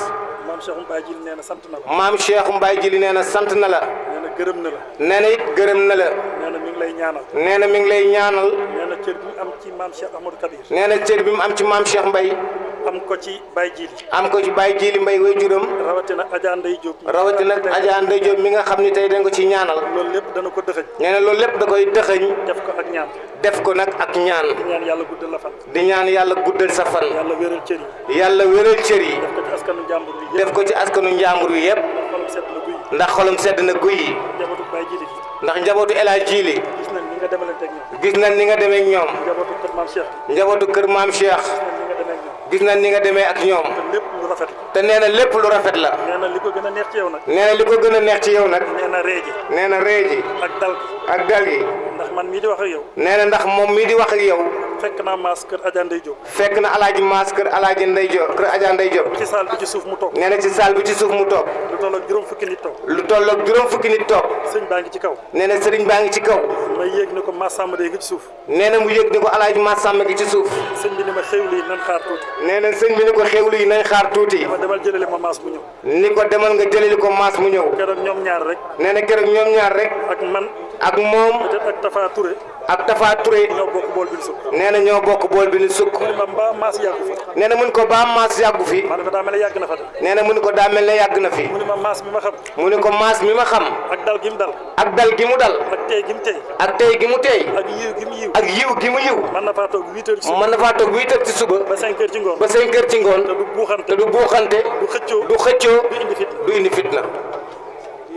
maam Cheikh Mbaye Jili nee na sant na la maam Cheikh Mbaye Jili nee na sant na la nee na gërëm na la nee na it gërëm na la nee na mi ngi lay ñaanal nee na mi ngi lay ñaanal nee na cër bi mu am ci maam Cheikh Ahmadou Kabir nee na cër bi mu am ci maam Cheikh Mbaye am ko ci Baye Djili. am ko ci Baye Djili Mbaye way juram. rawatina Adja Ndeye Diop. rawatina Adja Ndeye Diop mi nga xam ni tey dañ ko ci ñaanal. loolu lépp dana ko dëxëñ. nee na loolu lépp da koy dëxëñ. def ko ak ñaan. def ko nag ak ñaan. di ñaan yàlla guddal la fan. di ñaan yàlla guddal sa fan. yàlla wéral cër yi. yàlla wéral cër yi. def ko ci askanu njàmbur bi yëpp. def ko ci askanu njàmbur bi yëpp. ndax xolam sedd na guy yi. njabootu Baye Djili. ndax njabootu El Hadj Djili. gis nañ ni nga demalanteeg ñoom. gis nañ ni nga demee ak ñoom. njabootu kër maam Cheikh. njabootu kër maam Cheikh. gis nañ ni nga demee ak ñoom. lépp lu rafet. te nee na lépp lu rafet la. nee na li ko gën a neex ci yow nag. nee na li ko gën a neex ci yow nag. nee na ree ji. nee na ree ji. ak dal gi. ak dal gi. ndax man mii di wax ak yow. nee na ndax moom mii di wax ak yow. fekk naa maas kër Adja Ndeye Diop. fekk na alaaji maas kër alaaji Ndeye Diop kër Adja Ndeye Diop. ci saal bi ci suuf mu toog. nee na ci saal bi ci suuf mu toog. lu tolloog juróom fukki nit toog. lu tolloog juróom fukki nit toog. sëñ baa ngi ci kaw. nee na sëriñ baa ngi ci kaw. ma yéeg ni ko maas Samba day ngi ci suuf. nee na mu yéeg ni ko alaaji maas Samba gi ci suuf. sëñ bi ni ma xewlu yi nañ xaar tuuti. nee na sëñ bi ni ko xewlu yi nañ xaar tuuti. ma demal jëlale ma maas mu ñëw. ni ko demal nga jëlali ko maas mu ñëw. keroog ñoom ñaar rek. nee na keroog ñoom ñaar rek. ak man. ak moom. peut-être ak Tafa Touré. ak Tafa Touré. ñoo bokk bool bi ñu sukk. nee na ñoo bokk bool bi ñu sukk. mu ne ma mbaa maas yàggu fi. nee na mun ko baa maas yàggu fi. ma ne ko daa mel ne yàgg na fa de. nee na mun ko daa mel ne yàgg na fi. mu ne ma maas mi ma xam. mu ne ko maas mi ma xam. ak dal gi mu dal. ak dal gi mu dal. ak tey gi mu tey. ak tey gi mu tey. ak yiw gi mu yiw. ak yiw gi mu yiw. mën na faa toog 8 heures ci suba. mën na faa toog 8 heures ci suba. ba 5 heures ci ngoon. ba 5 heures ci ngoon. te du buuxante. te du buuxante. du xëccoo. du xëccoo. du indi fitna. du indi fitna.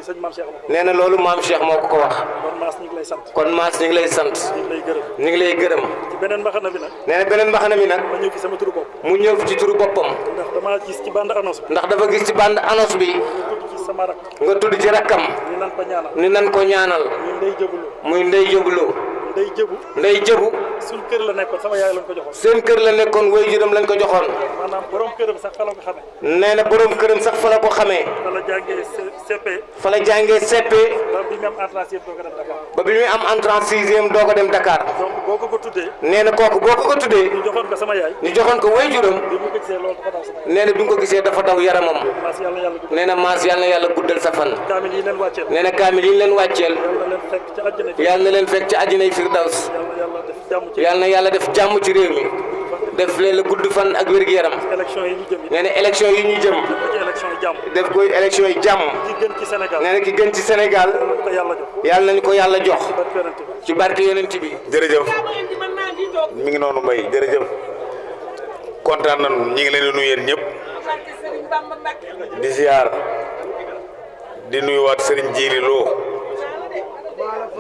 sëñ maam Cheikh nee na loolu maam Cheikh moo ko wax. kon maas ñu ngi lay sant. kon maas ñu ngi lay sant. ñu ngi lay gërëm. ñu ngi lay gërëm. ci beneen mbaxana bi nag. nee na beneen mbaxana bi nag. ma ñëw ci sama turu bopp. mu ñëw ci turu boppam. ndax damaa gis ci bande annonce bi. ndax dafa gis ci bande annonce bi. nga tudd ci sama rak. nga tudd ci rakkam. ni nan ko ñaanal. ni nan ko ñaanal. muy ndey jëbulu. muy ndey jëbulu. ndey jëbu. ndey jëbu. suñ kër la nekkoon sama yaay lañ ko joxoon. seen kër la nekkoon way juram lañ ko joxoon. maanaam borom këram sax fa la ko xamee. nee na borom këram sax fa la ko xamee. fa la jàngee CP. fa la jàngee CP. ba bi mu am entrée sixième doo ko dem Dakar. ba bi muy am entrée sixième doo ko dem Dakar. donc boo ko tuddee. nee na kooku boo ko tuddee. ñu joxoon ko sama yaay. ñu joxoon ko way juram. bi mu ko gisee loolu dafa daw sama yaay. nee na bi nga ko gisee dafa daw yaramam. maas yàlla yàlla guddal. nee na maas yàlla na yàlla guddal sa fan. kaamil yi leen wàcceel. nee na kaamil yi leen wàcceel. yàlla na leen fekk ci àjjana. yàlla na leen fekk ci àjjanay Firdaws. yàlla yàlla na yàlla def jàmm ci réew mi. def leen la gudd fan ak wér gu yaram. élection yi ñu jëm. nee na élection yi ñu jëm. def koy élection yi jàmm. ki gën ci Sénégal. nee na ki gën ci Sénégal. yàlla nañu ko yàlla jox. ci barke yonent bi. jërëjëf mi ngi noonu Mbaye jërëjëf kontaan nañu ñu ngi leen di nuyu yéen ñëpp di ziar di nuyuwaat Serigne Djili Lo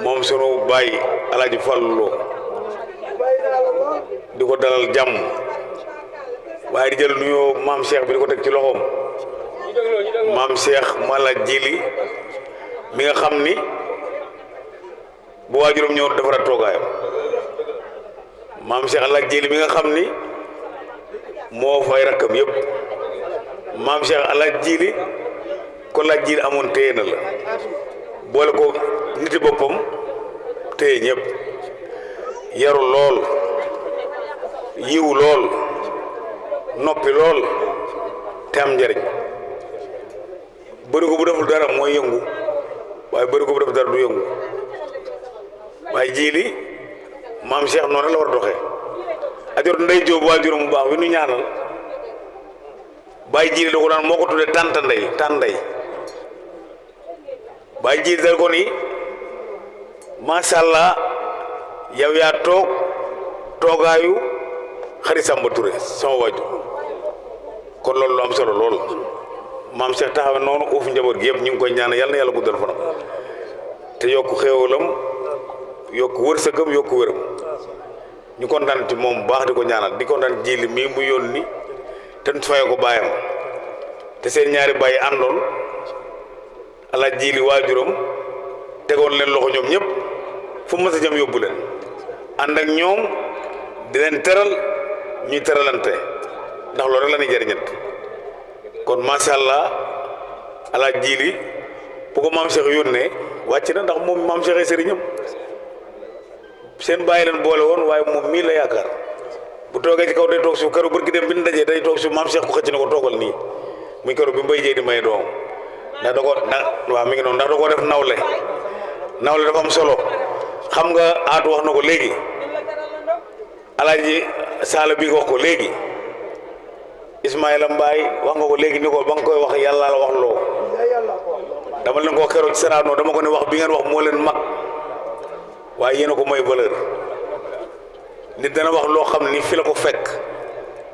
moom sunu baay Alaaji Fallu Lo di ko dalal jàmm waaye di jël nuyoo maam Cheikh bi di ko teg ci loxoom maam Cheikh Mala Djili mi nga xam ni bu waajuram ñëw defaraat toogaayam maam Cheikh Alaaji Djili mi nga xam ni moo fay rakkam yëpp maam Cheikh Alaaji Djili ko laaj Djili amoon téye na la boole ko niti boppam téye ñëpp yaru lool yiw lool noppi lool te am njariñ bëri ko bu deful dara mooy yëngu waaye bëri ko bu def dara du yëngu waaye Djili maam Cheikh noonu la war a doxee ajor ndey Jóob waajuram bu baax wi nu ñaanal Baye Djili da ko daan moo ko tuddee tànta ndey tànn ndey Baye Djili dal ko ni macha allah yow yaa toog toogaayu xarit Samba Touré sama waajur kon loolu lu am solo lool maam Cheikh taxawe noonu uuf njaboot gi yëpp ñu ngi koy ñaanal yàlla na yàlla guddal fanam te yokk xéewalam yokk wërsëgam yokk wéram ñu kontaan ci moom baax di ko ñaanal di kontaan Djili mii mu yónni te ñu fayee ko baayam te seen ñaari baay àndoon Alaaji Djili waajuram tegoon leen loxo ñoom ñëpp fu mu mës a jëm yóbbu leen ànd ak ñoom di leen teral ñuy teralante ndax loolu rek la ñuy jëriñat kon macha allah Alaaji Djili bu ko maam Cheikh yónnee wàcc na ndax moom maam Cheikh ay sëriñam seen bàyyi leen boole woon waaye moom mii la yaakaar bu toogee ci kaw day toog suuf keroog bërki dem bi ñu dajee day toog suuf maam Cheikh ko xëcc na ko toogal nii muy keroog bi mbay jee di may doom ndax da ko waaw mi ngi noonu ndax da koo def nawle dafa am solo xam nga aatu wax na ko léegi Alaaji Saala bi nga wax ko léegi Ismaïla Mbaye wax nga ko léegi ni ko ba nga koy wax yàlla la wax loo dama leen ko keroog ci Sénat dama ko ne wax bi ngeen wax moo leen mag waaye yéen a ko may valeur nit dana wax loo xam ni fi la ko fekk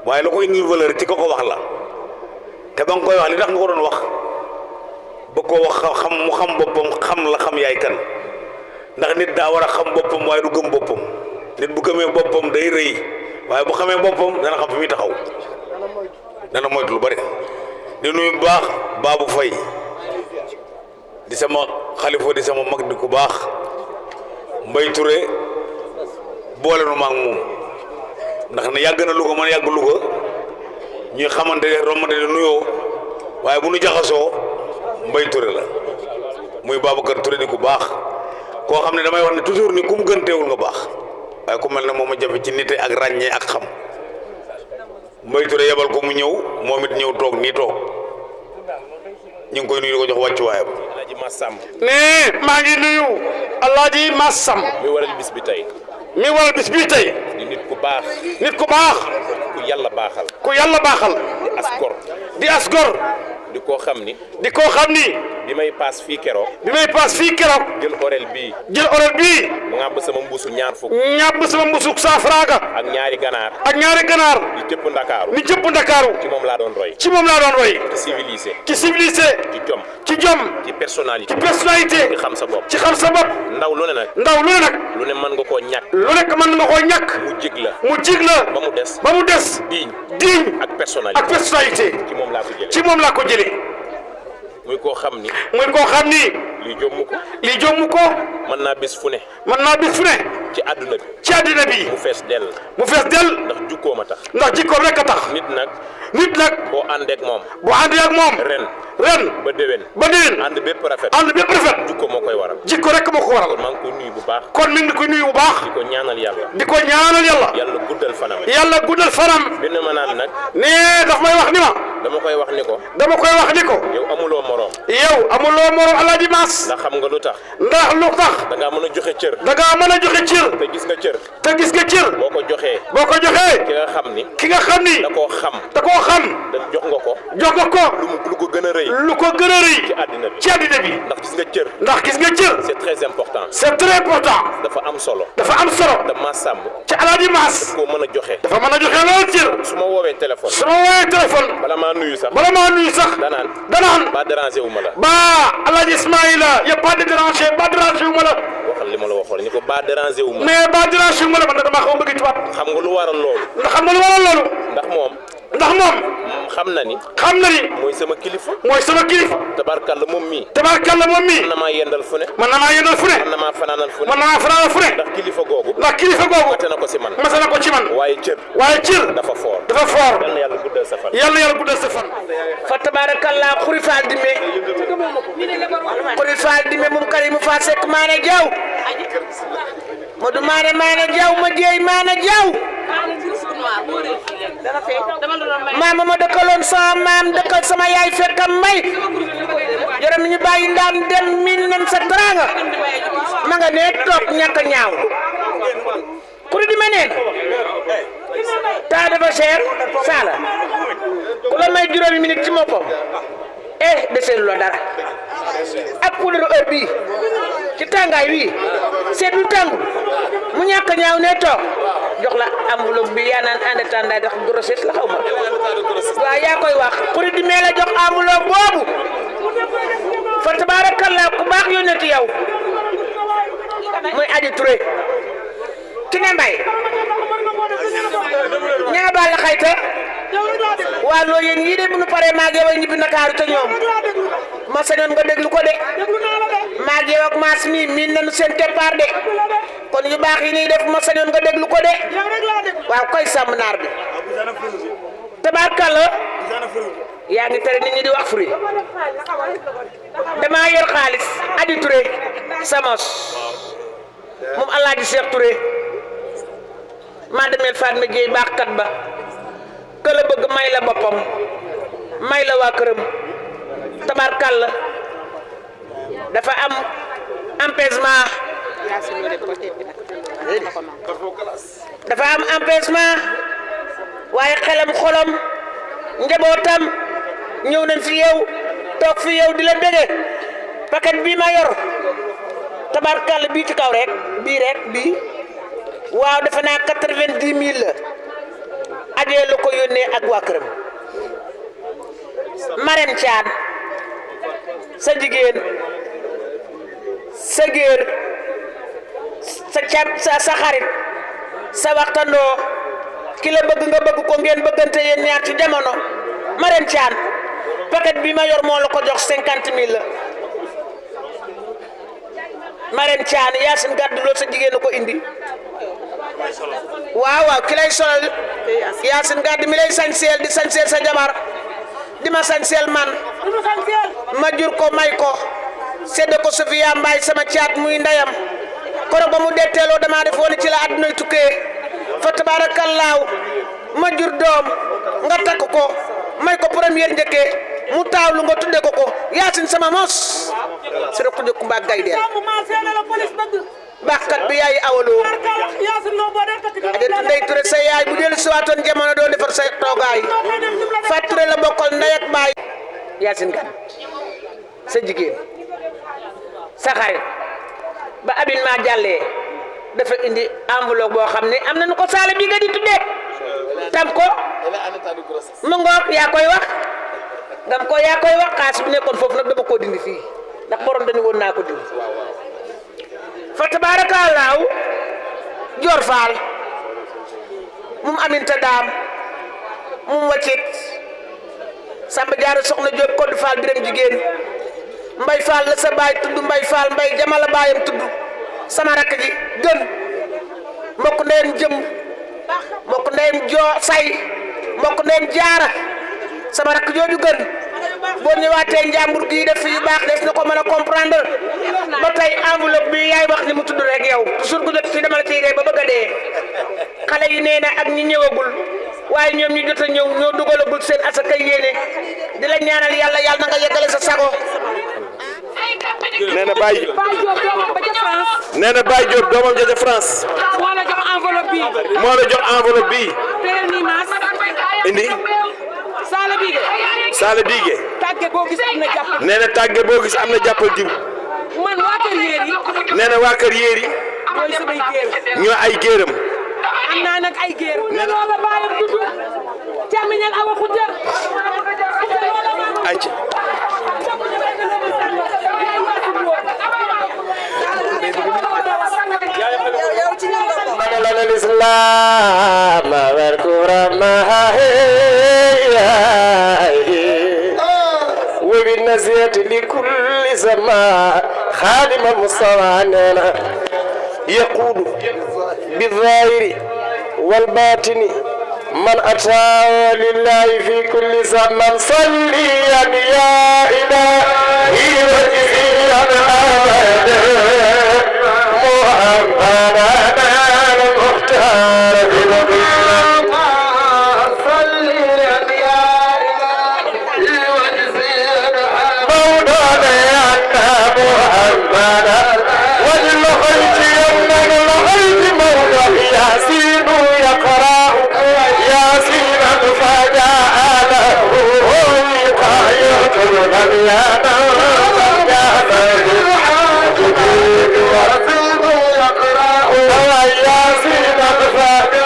waaye la ko indil valeur ci ko wax la te ba nga koy wax li tax nga ko doon wax ba ko wax xam mu xam boppam xam la xam yaay kan ndax nit daa war a xam boppam waaye du gëm boppam nit bu gëmee boppam day rëy waaye bu xamee boppam dana xam fi muy taxaw dana moytu lu bari di nuyu bu baax Babou Faye di sama xalifa di sama mag di ku baax Mbaye Touré boole nu maag moom ndax ne yàgg na Louga man yàgg Louga ñuy xamante ne romante ne nuyoo waaye bu nu jaxasoo Mbaye Touré la muy Babacar Touré di ku baax koo xam ne damay wax ne toujours ni ku mu gënteewul nga baax waaye ku mel ne moom a jafe ci nite ak ràññee ak xam Mbaye Touré yebal ko mu ñëw moom it ñëw toog nii toog ñu ngi koy nuyu di ko jox wàccuwaayam. Alaaji Massam. nee maa ngi nuyu Alaaji Massam. mi waral bis bi tey. mi waral bis bi tey. di nit ku baax. nit ku baax. ku yàlla baaxal. ku yàlla baaxal. di asgor. di asgor. di koo xam ni. di koo xam ni. bi may paas fii keroog. bi may paas fii keroog. jël orel bii. jël orel bii. mu ŋàbb sama mbuusu ñaar fukk. ñàbb sama mbuusu saafaraga. ak ñaari ganaar. ak ñaari ganaar. di cëpp Ndakaaru. ni cëpp Ndakaaru. ci moom laa doon roy. ci moom laa doon roy. ci civilisé. ci civilisé. ci jom. ci jom. ci personnalité. ci personnalité. ci xam sa bopp. ci xam sa bopp. ndaw lu ne nag. ndaw lu ne nag. lu ne mën nga koo ñàkk. lu nekk mën nga koo ñàkk. mu jig la. mu jig la. ba mu des. ba mu des. digne. ak personnalité. ak personnalité. ci moom laa ko jëlee. ci moom laa ko jëlee. muy koo xam ni. muy koo xam ni. lii jommu ko. lii jommu ko. mën naa bis fu ne. mën naa bis fu ne. ci àdduna bi. ci àdduna bi. mu fees dell. mu fees dell. ndax jukkoom a tax. ndax jikkoom rek a tax. nit nag. nit nag. boo àndeek moom. boo àndee ak moom. ren. ba déwén. ba déwén. ànd bépp rafet. ànd bépp rafet. jukko moo koy waral. jikko rek moo ko waral. kon maa ngi koy nuyu bu baax. kon mi ngi koy nuyu bu baax. di ko ñaanal yàlla. di ko ñaanal yàlla. yàlla guddal fanam. yàlla guddal fanam. bind ma naan nag. nee daf may wax ni ma. dama koy wax ni ko. dama koy wax ni ko. yow amuloo morom. yow amuloo morom Alaaji Maas. ndax xam nga lu tax. ndax lu tax. da ngaa mën a joxe cër. da ngaa mën a joxe cër. te gis nga cër. te gis nga cër. boo ko joxee. boo ko joxee. ki nga xam ni. ki nga xam ni. da koo xam. da koo xam. da jox nga ko. jox nga ko. lu ko gën a rëy. lu ko gën a rëy. ci àddina bi. ci àddina bi. ndax gis nga cër. ndax gis nga cër. c'est très important. c'est très important. dafa am solo. dafa am solo. te Mass Samb. ci Alaaji Maas. daf koo mën a joxe. dafa mën a joxe lool cër. su ma woowee téléphone. su ma woowee téléphone. bala maa nuyu sax. bala maa nuyu sax. danaan. ba déranger wu ma la. ba Alaaji Ismaïla y a pas de déranger ba déranger wu ma la. waxal li ma la waxoon ni ko ba déranger wu ma. mais ba déranger wu ma la man damaa xaw a bëgg tubaab. xam nga lu waral loolu. ndax xam nga lu waral loolu. ndax moom. xam na ni. xam na ni. mooy sama kilifa. mooy sama kilifa. tabarkalla moom mii. tabarkalla moom mii. mën na maa yendal fu ne. mën na maa yendal fu ne. mën na maa fanaanal fu ne. mën na maa fanaanal fu ne. ndax kilifa googu. ndax kilifa googu. mate na ko si man. mate na ko ci man. waaye cër. waaye cër. dafa foor. dafa foor. yal na yàlla guddal sa fan. yal na yàlla guddal sa fan. fa tabarakallah xuri faal dime xuri faal dime moom Karim fa sekk maana jaw Modou maana jaw ma jeey maana jaw maama ma dëkkaloon sama maam dëkkal sama yaay fekkam mbay jërëm ñu bàyyi ndaan dem min nen sa tranga ma nga ne toog ñàkk ñaaw xuri dime neen taa dafa cher sala ku la may juróomi minute ci moppam deseelu la dara ak poudre heure bii ci tàngaay wii seetlu tàngul mu ñàkk ñaaw ne toog jox la enveloppe bi yaa naan en attendant dax grossesse la xaw ma waaw yaa koy wax xuri di mee la jox enveloppe boobu fa tabarakallah ku baax yónnee ci yow muy Aji Touré ci ne mbay ñaa baal la xayta waa loo yéen yii de bu nu paree maag yow ñibbi Ndakaaru te ñoom ma sañoon nga déglu ko de maag yow ak Mass mi miin nañu seen keppaar de kon yu baax yi nii def ma sañoon nga déglu ko de waaw koy sàmm naar bi tabaarkalla yaa ngi tere nit ñi di wax furi damaa yor xaalis Aji Touré samos moom Alaaji Cheikh Touré maa demee Fatma Dieye baaxkat ba këla bëgg may la boppam may la waa këram tabarkalla dafa am empêchement waaye xelam xolam njabootam ñëw nañ fi yow toog fi yow di la bége paquet bii ma yor tabarkàlla bii ci kaw rek bii waaw defe naa 90 000 la ajee la ko yónnee ak waa këram Marème Thian sa jigéen sa géer sa xarit sa waxtandoo ki la bëgg nga bëgg ko ngeen bëggante yéen ñaar ci jamono Marème Thian paquet bi ma yor moo la ko jox 50 000 la Marème Thian Yacine gàddu loolu sa jigéen ko indi waaw ki lay solal Yacine gàddu mi lay sañseel di sañseel sa jabar di ma sañseel man ma jur ko may ko sedd ko Sofia Mbaye sama caat muy ndeyam koro ba mu detteeloo damaa def woon ci la àdduna tukkee fa tabaarakallaahu ma jur doom nga takk ko may ko première njëkkee mu taawlu nga tudde ko Yacine sama mos si rek ko jëkku mbaa gay deel baaxkat bi yaay awaloo adetu Ndey Touré sa yaay bu dellu siwaatoon jamono doo defar sa toogaay Fat Touré la bokkal ndey ak baay Yacine Kane sa jigéen sa xarit ba abin ma jàllee dafa indi enveloppe boo xam ne am nañu ko saala bi nga di tuddee tam ko mu ngoog yaa koy wax xaalis bi nekkoon foofu nag dama koo dindi fii ndax borom dañu woon naa ko dindi fa tabaarakallaahu Dior Fall mum Aminta Daam mum Wacit Samba Diarra Soxna Diop Codé Fall Biram jigéen Mbay Fall la sa baay tudd Mbay Fall Mbay Jamala baayam tudd sama rakk ji gën mbokk ndeyam jëm mbokk ndeyam say mbokk ndeyam jaara sama rakk jooju gën boo ñëwaatee njàmbur gii def fi yu baax des na ko mën a comprendre ba tey enveloppe bi yaay wax ni mu tudd rek yow toujours ku jot ci dama la ciy rey ba bëgg a dee xale yi nee na ak ñi ñëwagul waaye ñoom ñi jot a ñëw ñoo dugalagul seen asaka yéene di la ñaanal yàlla na nga yeggale sa sago. nee na Baye Diop doomam ja ca France. moo la jox enveloppe bi. moo la jox enveloppe bi. indi. Saala Bigué. tàgge boo gis am na jàppal. nee na tàgge boo gis am na jàppal jiw. man waa kër yéer yi. nee na waa kër yéer yi. mooy samay géer. ñoo ay géeram. am naa nag ay géer. nee na loola bàyyam tudd. càmmiñal awa xuja. ayca. بدل الإسلام والكفر وبالنزية لكل زمان خادم مصطفى يقول بالظاهر والباطن من أتى لله في كل زمان صلي يا إلهي وجزيا أبدا محمدا المختار بالقيام صلي يا إلهي وجزيا مولانا يا محمدا والخيط يمن الخيط مولا ياسين يقرأ ياسين فجاء له وقاية الغبيان يا ياسين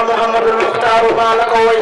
Muhammadul Muxtaar maa la ko woy